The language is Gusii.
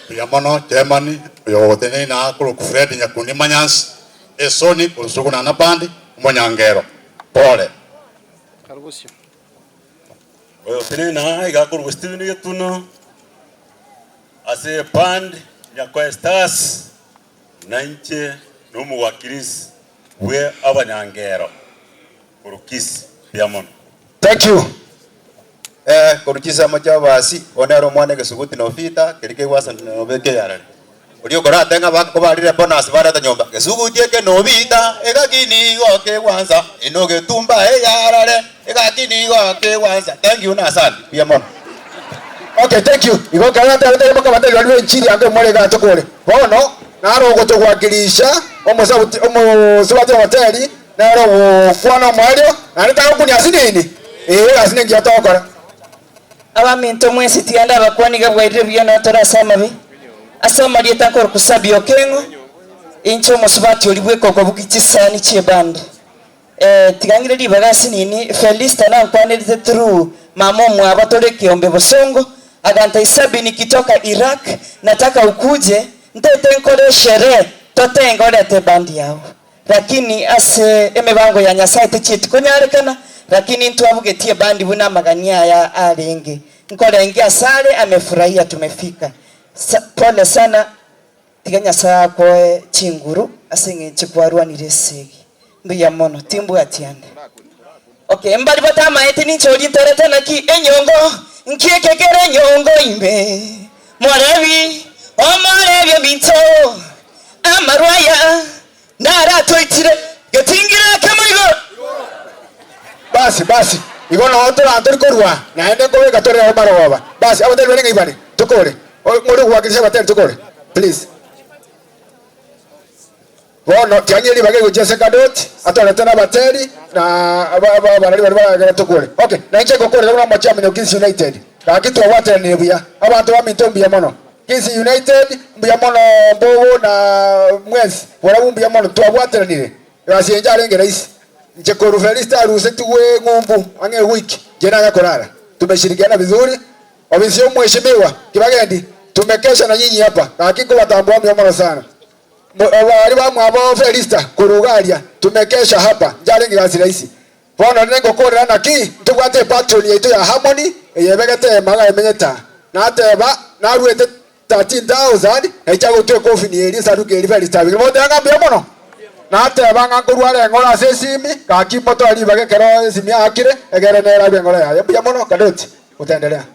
Mbuya mono chairman oyo ogoteneine aa korokwa Fred Nyakundi Manyansi, Esoni korwa Sugunana Band, omonyangero. Pole. Oyo oteneine aa iga akorokwa Stephen Getuno, ase eband Nyakoe Stars, na inche nomowakilisi bwe abanyangero korwa Kisii. Mbuya mono. Thank you. Eh, korwa chinsemo chi'abasi, oyo nere omwana egesuguti na ofita, keria kegwasa nobe ekeyarare. Oria okorate ng'a baka kobarire bonus bareta nyomba, gesuguti eke nobita, egaki nigo kegwansa, ino getumba eyarare, egaki nigo kegwansa. Thank you na asante. Mbuya mono. Okay, thank you. Igo ekero natebete riria mokabatebia baria b'enchiri ange more iga tokore. Bono naro ogotogwakirisha omosabuti omosubati omoteri nere ogokwana omoerio, naende tagokunia ase nini? Ee, egasi nengiya togokora. Abaminto mwensi tiga ndabakwanie iga bwairire buya na tore ase amabe. Ase amarieta nkorokwa Sabby Okeng'o, inche omosubati oria bweka okobugia chisani chi'eband. Eh, tiga ng'ire ribaga ase nini, Felista nankwanerete through mama omwabo tore ekeombe bosongo, agantebia Sabby nikitoka Iraq, nataka ukuje, ntete nkore esherehe, totenge orete eband yao. Lakini ase emebango ya Nyasae techieti konyarekana, lakini ntwabugetie ebandi buna amagania aya arenge. Nkorengia asare amefurahia tumefika. Sa, pole sana, tiga Nyasae akoe chinguru ase eng'encho kwarwanire esegi. Mbuya mono, timbwati ande. Okay, mbari batamaeti ninche oria nterete naki enyongo, nki eke kere enyongo ime? Morebi, omorebi ominto, amarwa aya naratoitire, getingire ekemo igoro. Basi, basi, igo noo torantori korwa, naende nkobeka tore ao marogoba. Basi, abatari bare ng'ai bare? Tokore. Ng'ore ogoakeresia abatari tokore? Please. Bono tiang'ire ribaga eri gochia ase Kadoti, atorete nabateri na abarari baria baragere tokore. Okay, na inche ngokorera buna omochairman o Kisii United. Gaki twabwateranire buya. Abanto baminto mbuya mono. Kisii United mbuya mono Mbogo na mwensi barabwo mbuya mono twabwateranire. Egasi eye yarenge rahisi. Inche korwa Felista arusetigwe ng'umbu ang'e ewiki, inche nanya korara. Tumeshirikiana vizuri. Ofisi ya omweshimiwa Kibagendi, tumekesha na nyinyi hapa. Gaki nkobatambua mbuya mono sana. Abaria bamwabo Felista korwa iga aria, tumekesha hapa, njarenge gasi rahisi. Bono rende ngokorera naki, ntobwate epatron yaito ya Harmony, eyebegete eema iga emenyete aa. Nateba, naruete 13,000, naicha gotwa ekofini eria, esanduku eria Felista abekire. Mogoteba ng'a mbuya mono? Nateba ng'a nkorwa are eng'ora ase esimi, gaki motware ribaga ekero esimi yaakire, egere nere abe eng'ora yaye. Mbuya mono, Kadoti, gotenderea.